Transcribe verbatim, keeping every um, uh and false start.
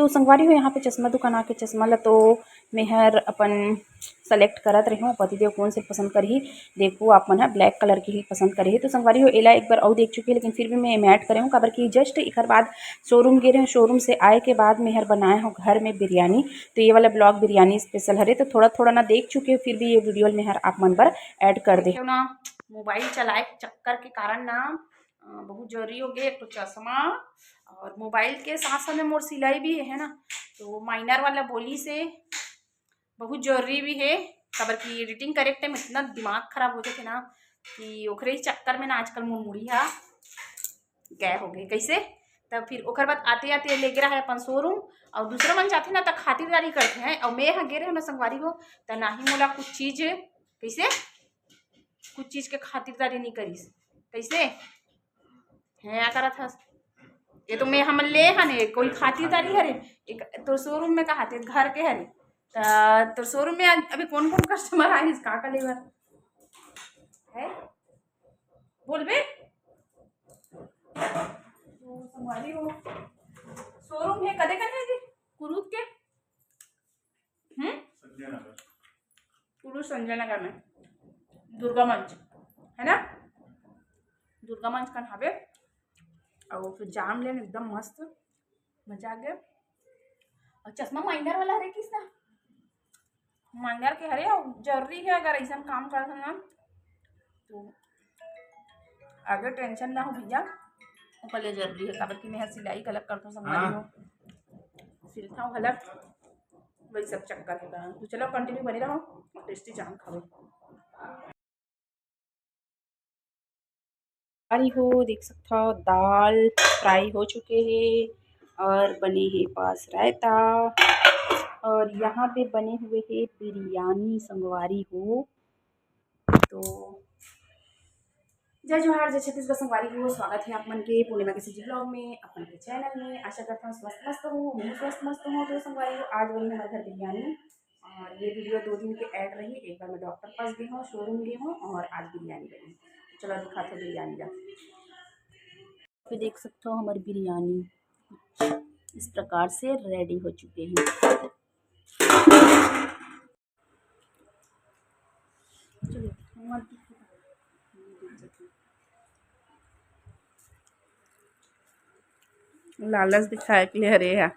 तो संगवारी हो, यहाँ पे चश्मा दुकान आके चश्मा ला तो मेहर अपन select करत रहे हूँ, पतिदेव कौन से पसंद करही। देखो, आप मन ह black colour के ही पसंद करे हे। तो संगवारी हो, एला एक बार अउ देख चुके, लेकिन फिर भी मैं एमे add करे हूँ, काबर कि just एकर बाद showroom गे रहे हूँ, showroom से आए के बाद मेहर बनाए हूँ घर में बिरयानी। तो ये वाला vlog बिरयानी special हरे, तो थोड़ा थोड़ा ना देख चुके हो, फिर भी ये video ल मेहर आप मन बर add कर दे। क्यों ना, मोबाइल चलाए के चक्कर के कारण ना, अ, बहुत जरूरी हो गए, एक तो चश्मा और मोबाइल के साथ साथ में मोर सिलाई भी है ना, तो minor वाला बोली से बहुत जरूरी भी है, काबर कि editing करे के time इतना दिमाग खराब हो जाथे ना कि ओकरे ही चक्कर में ना आजकल मोर मुड़ी हा गए हो गए। कैसे? तब फिर ओकर बाद आते आते लेगे रहे अपन showroom, और दूसरा मन जाथे ना त खातिरदारी करथे हैं, और मैं ह गे रहे ना संगवारी हो, त ना ही मोला कुछ चीज, कैसे, कुछ चीज के खातिरदारी नहीं करिस। कैसे? हैं, या करत हस? ये तो मैं हमन ले हन, ये कोई खातिरदारी हरे? एक तो showroom में कहा थे घर के हरे, त तो showroom में अभी कौन कौन customer आए, का का लेबर है, बोलबे? तो संगवारी हो, showroom है कदे कने जी? कुरूद के? हम्म? कुरूद संजय नगर में दुर्गा मंच है ना, दुर्गा मंच कन हवे। और फिर जाम लेन एकदम मस्त, मजा आ गया। और चश्मा minor वाला हरे किस ना, minor के हरे, और जरूरी है अगर ऐसा काम करत हन ना तो आगे tension ना हो भैया, ओकर लिए जरूरी है, काबर कि मैं ह सिलाई गलत करथों संगवारी हो, सिलथों गलत, वही सब चक्कर होता है। तो चलो continue बने रहो, tasty जाम खाओ। अरे हो, देख सकथव दाल fry हो चुके हे और बने हे पास रायता और यहाँ पे बने हुए हे बिरयानी संगवारी हो। तो जय जोहार, जय छत्तीसगढ़ संगवारी हो, स्वागत है आप मन के पूर्णिमा के CG vlog में, अपन के channel में। आशा करता हूँ स्वस्थ मस्त हो, मैं स्वस्थ मस्त हूँ। तो संगवारी हो, आज बनी हमारे घर बिरयानी और ये video दो दिन के add रही, एक बार मैं डॉक्टर पास गई हूँ, showroom गई हूँ और आज बिरयानी बनी। चलो दिखाते हैं बिरयानी का। फिर देख सकते हो हमारी बिरयानी इस प्रकार से ready हो चुके हैं। लालच दिखाए के लिए हरे है।